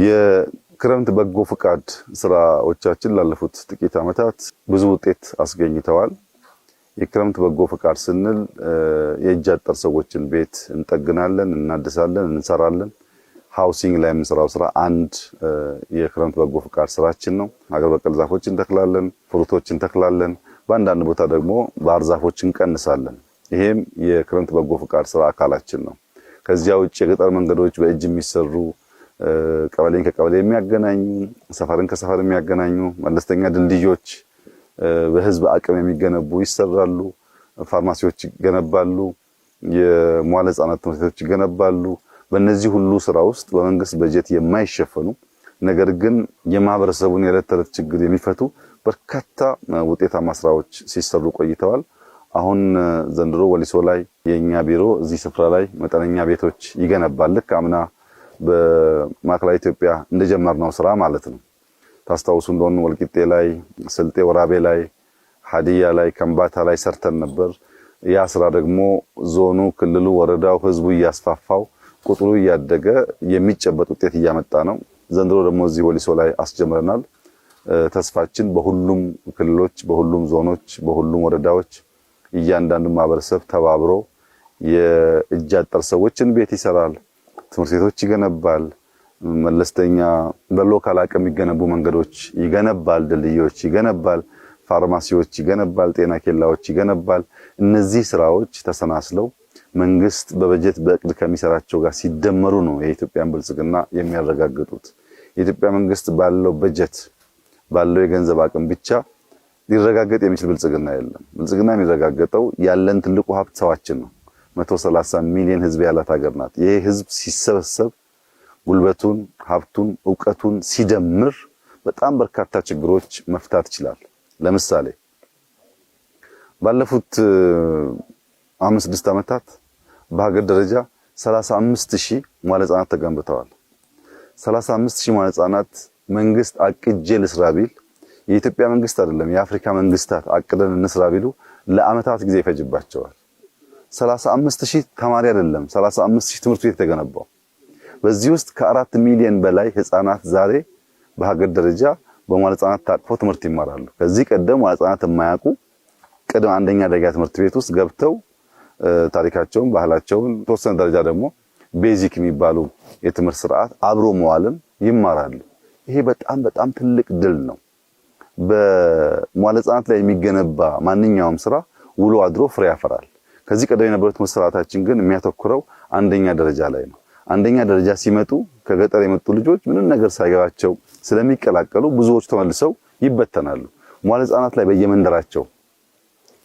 የክረምት በጎ ፍቃድ ስራዎቻችን ላለፉት ጥቂት ዓመታት ብዙ ውጤት አስገኝተዋል። የክረምት በጎ ፍቃድ ስንል የእጅ አጠር ሰዎችን ቤት እንጠግናለን፣ እናድሳለን፣ እንሰራለን። Housing ላይ የምንሰራው ስራ አንድ የክረምት በጎ ፍቃድ ስራችን ነው። ሀገር በቀል ዛፎች እንተክላለን፣ fruit ኦች እንተክላለን። በአንዳንድ ቦታ ደግሞ ባህር ዛፎች እንቀንሳለን። ይሄም የክረምት በጎ ፍቃድ ስራ አካላችን ነው። ከዚያ ውጭ የገጠር መንገዶች በእጅ የሚሰሩ፣ ቀበሌን ከቀበሌ የሚያገናኙ፣ ሰፈርን ከሰፈር የሚያገናኙ መለስተኛ ድልድዮች በህዝብ አቅም የሚገነቡ ይሰራሉ። ፋርማሲዎች ይገነባሉ። የመዋለ ህጻናት ትምህርት ቤቶች ይገነባሉ። በእነዚህ ሁሉ ስራ ውስጥ በመንግስት በጀት የማይሸፈኑ ነገር ግን የማህበረሰቡን የዕለት ተዕለት ችግር የሚፈቱ በርካታ ውጤታማ ስራዎች ሲሰሩ ቆይተዋል። አሁን ዘንድሮ ወሊሶ ላይ የኛ ቢሮ እዚህ ስፍራ ላይ መጠነኛ ቤቶች ይገነባል። ልክ አምና በማዕከላዊ ኢትዮጵያ እንደጀመርነው ስራ ማለት ነው። ታስታውሱ እንደሆነ ወልቂጤ ላይ፣ ስልጤ ወራቤ ላይ፣ ሀዲያ ላይ፣ ከምባታ ላይ ሰርተን ነበር። ያ ስራ ደግሞ ዞኑ፣ ክልሉ፣ ወረዳው፣ ህዝቡ እያስፋፋው ቁጥሩ እያደገ የሚጨበጥ ውጤት እያመጣ ነው። ዘንድሮ ደግሞ እዚህ ወሊሶ ላይ አስጀምረናል። ተስፋችን በሁሉም ክልሎች፣ በሁሉም ዞኖች፣ በሁሉም ወረዳዎች እያንዳንዱ ማህበረሰብ ተባብሮ የእጅ አጠር ሰዎችን ቤት ይሰራል፣ ትምህርት ቤቶች ይገነባል፣ መለስተኛ በ local አቅም የሚገነቡ መንገዶች ይገነባል፣ ድልድዮች ይገነባል፣ ፋርማሲዎች ይገነባል፣ ጤና ኬላዎች ይገነባል። እነዚህ ስራዎች ተሰናስለው መንግስት በበጀት በእቅድ ከሚሰራቸው ጋር ሲደመሩ ነው የኢትዮጵያን ብልጽግና የሚያረጋግጡት። የኢትዮጵያ መንግስት ባለው በጀት ባለው የገንዘብ አቅም ብቻ ሊረጋገጥ የሚችል ብልጽግና የለም። ብልጽግና የሚረጋገጠው ያለን ትልቁ ሀብት ሰዋችን ነው። 130 ሚሊዮን ህዝብ ያላት ሀገር ናት። ይሄ ህዝብ ሲሰበሰብ ጉልበቱን፣ ሀብቱን፣ እውቀቱን ሲደምር በጣም በርካታ ችግሮች መፍታት ይችላል። ለምሳሌ ባለፉት 5 6 ዓመታት በሀገር ደረጃ 35,000 መዋለ ህጻናት ተገንብተዋል። 35,000 መዋለ ህጻናት መንግስት አቅጄ ልስራ ቢል፣ የኢትዮጵያ መንግስት አይደለም የአፍሪካ መንግስታት አቅደን እንስራ ቢሉ ለአመታት ጊዜ ይፈጅባቸዋል። 35,000 ተማሪ አይደለም 35,000 ትምህርት ቤት የተገነባው። በዚህ ውስጥ ከ4 ሚሊዮን በላይ ህፃናት ዛሬ በሀገር ደረጃ በመዋለ ህጻናት ታቅፈው ትምህርት ይማራሉ። ከዚህ ቀደም መዋለ ህጻናት የማያውቁ ቅድመ አንደኛ ደረጃ ትምህርት ቤት ውስጥ ገብተው ታሪካቸውን፣ ባህላቸውን፣ ተወሰነ ደረጃ ደግሞ basic የሚባሉ የትምህርት ስርዓት አብሮ መዋልን ይማራሉ። ይሄ በጣም በጣም ትልቅ ድል ነው። በመዋለ ህጻናት ላይ የሚገነባ ማንኛውም ስራ ውሎ አድሮ ፍሬ ያፈራል። ከዚህ ቀደም የነበረው ትምህርት ስርዓታችን ግን የሚያተኩረው አንደኛ ደረጃ ላይ ነው። አንደኛ ደረጃ ሲመጡ ከገጠር የመጡ ልጆች ምንም ነገር ሳይገባቸው ስለሚቀላቀሉ ብዙዎቹ ተመልሰው ይበተናሉ። መዋለ ህጻናት ላይ በየመንደራቸው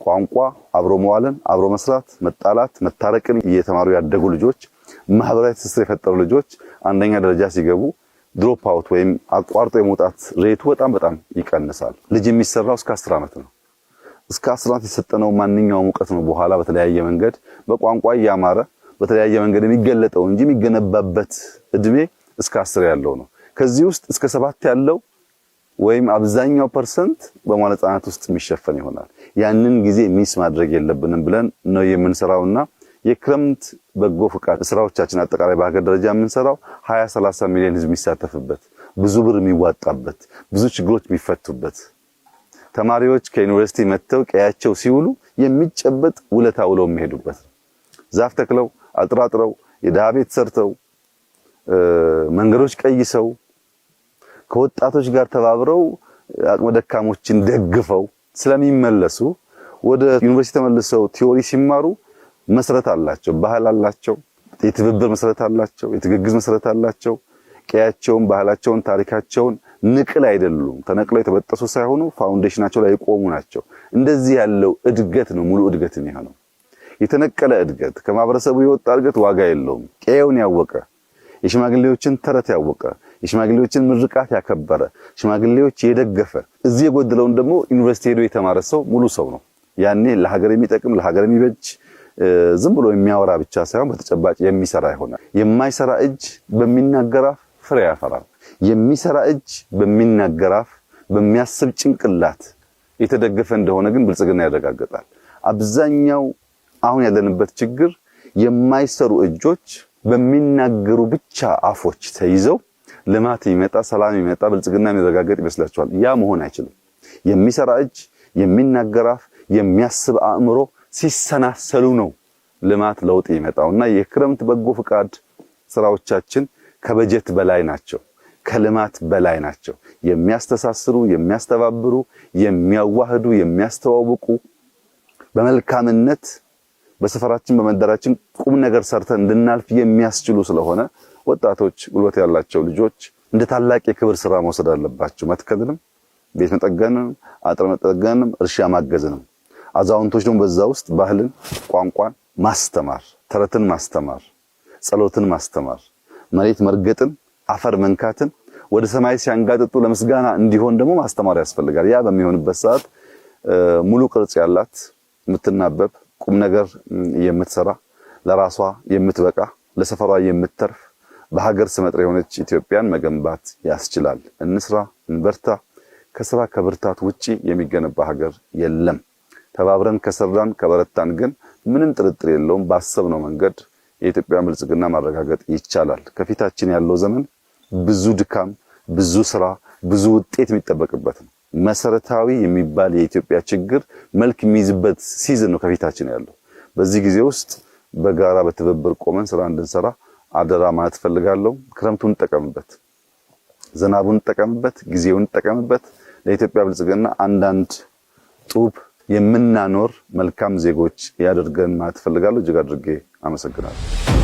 ቋንቋ፣ አብሮ መዋልን፣ አብሮ መስራት፣ መጣላት፣ መታረቅን እየተማሩ ያደጉ ልጆች፣ ማህበራዊ ትስስር የፈጠሩ ልጆች አንደኛ ደረጃ ሲገቡ drop out ወይም አቋርጦ የመውጣት rate ኡ በጣም በጣም ይቀንሳል። ልጅ የሚሰራው እስከ 10 ዓመት ነው። እስከ 10 ዓመት የሰጠነው ማንኛውም እውቀት ነው በኋላ በተለያየ መንገድ በቋንቋ እያማረ በተለያየ መንገድ የሚገለጠው እንጂ የሚገነባበት እድሜ እስከ 10 ያለው ነው። ከዚህ ውስጥ እስከ 7 ያለው ወይም አብዛኛው percent በመዋለ ህጻናት ውስጥ የሚሸፈን ይሆናል። ያንን ጊዜ miss ማድረግ የለብንም ብለን ነው የምንሰራውና የክረምት በጎ ፍቃድ ስራዎቻችን አጠቃላይ በሀገር ደረጃ የምንሰራው 20 30 ሚሊዮን ህዝብ የሚሳተፍበት፣ ብዙ ብር የሚዋጣበት፣ ብዙ ችግሮች የሚፈቱበት፣ ተማሪዎች ከዩኒቨርሲቲ መጥተው ቀያቸው ሲውሉ የሚጨበጥ ውለታ ውለው የሚሄዱበት፣ ዛፍ ተክለው፣ አጥራጥረው፣ የድሃ ቤት ሰርተው፣ መንገዶች ቀይሰው፣ ከወጣቶች ጋር ተባብረው፣ አቅመ ደካሞችን ደግፈው ስለሚመለሱ ወደ ዩኒቨርሲቲ ተመልሰው theory ሲማሩ መሰረት አላቸው፣ ባህል አላቸው፣ የትብብር መሰረት አላቸው፣ የትግግዝ መሰረት አላቸው። ቀያቸውን፣ ባህላቸውን፣ ታሪካቸውን ንቅል አይደሉም። ተነቅለው የተበጠሱ ሳይሆኑ foundation ኣቸው ላይ የቆሙ ናቸው። እንደዚህ ያለው እድገት ነው ሙሉ እድገት የሚሆነው። የተነቀለ እድገት፣ ከማህበረሰቡ የወጣ እድገት ዋጋ የለውም። ቀየውን ያወቀ፣ የሽማግሌዎችን ተረት ያወቀ፣ የሽማግሌዎችን ምርቃት ያከበረ፣ ሽማግሌዎች የደገፈ፣ እዚህ የጎደለውን ደግሞ ዩኒቨርሲቲ ሄዶ የተማረ ሰው ሙሉ ሰው ነው። ያኔ ለሀገር የሚጠቅም፣ ለሀገር የሚበጅ፣ ዝም ብሎ የሚያወራ ብቻ ሳይሆን በተጨባጭ የሚሰራ ይሆናል። የማይሰራ እጅ በሚናገር አፍ ፍሬ ያፈራል። የሚሰራ እጅ በሚናገር አፍ፣ በሚያስብ ጭንቅላት የተደገፈ እንደሆነ ግን ብልጽግና ያረጋግጣል። አብዛኛው አሁን ያለንበት ችግር የማይሰሩ እጆች በሚናገሩ ብቻ አፎች ተይዘው ልማት የሚመጣ፣ ሰላም የሚመጣ፣ ብልጽግና የሚረጋገጥ ይመስላችኋል። ያ መሆን አይችልም። የሚሰራ እጅ፣ የሚናገር አፍ፣ የሚያስብ አእምሮ ሲሰናሰሉ ነው ልማት ለውጥ የሚመጣውና የክረምት በጎ ፍቃድ ስራዎቻችን ከበጀት በላይ ናቸው፣ ከልማት በላይ ናቸው። የሚያስተሳስሩ፣ የሚያስተባብሩ፣ የሚያዋህዱ፣ የሚያስተዋውቁ፣ በመልካምነት በሰፈራችን በመንደራችን ቁም ነገር ሰርተን እንድናልፍ የሚያስችሉ ስለሆነ ወጣቶች፣ ጉልበት ያላቸው ልጆች እንደ ታላቅ የክብር ስራ መውሰድ አለባቸው። መትከልንም፣ ቤት መጠገንም፣ አጥር መጠገንም፣ እርሻ ማገዝንም። አዛውንቶች ደግሞ በዛ ውስጥ ባህልን፣ ቋንቋን ማስተማር፣ ተረትን ማስተማር፣ ጸሎትን ማስተማር፣ መሬት መርገጥን፣ አፈር መንካትን ወደ ሰማይ ሲያንጋጥጡ ለምስጋና እንዲሆን ደግሞ ማስተማር ያስፈልጋል። ያ በሚሆንበት ሰዓት ሙሉ ቅርጽ ያላት፣ የምትናበብ፣ ቁም ነገር የምትሰራ፣ ለራሷ የምትበቃ፣ ለሰፈሯ የምትተርፍ፣ በሀገር ስመጥር የሆነች ኢትዮጵያን መገንባት ያስችላል። እንስራ፣ እንበርታ። ከስራ ከብርታት ውጪ የሚገነባ ሀገር የለም። ተባብረን ከሰራን ከበረታን ግን ምንም ጥርጥር የለውም ባሰብነው መንገድ የኢትዮጵያን ብልጽግና ማረጋገጥ ይቻላል። ከፊታችን ያለው ዘመን ብዙ ድካም፣ ብዙ ስራ፣ ብዙ ውጤት የሚጠበቅበት ነው። መሰረታዊ የሚባል የኢትዮጵያ ችግር መልክ የሚይዝበት season ነው ከፊታችን ያለው። በዚህ ጊዜ ውስጥ በጋራ በትብብር ቆመን ስራ እንድንሰራ አደራ ማለት እፈልጋለሁ። ክረምቱን እንጠቀምበት፣ ዝናቡን እንጠቀምበት፣ ጊዜውን እንጠቀምበት። ለኢትዮጵያ ብልጽግና አንዳንድ ጡብ የምናኖር መልካም ዜጎች ያደርገን ማለት እፈልጋለሁ። እጅግ አድርጌ አመሰግናለሁ።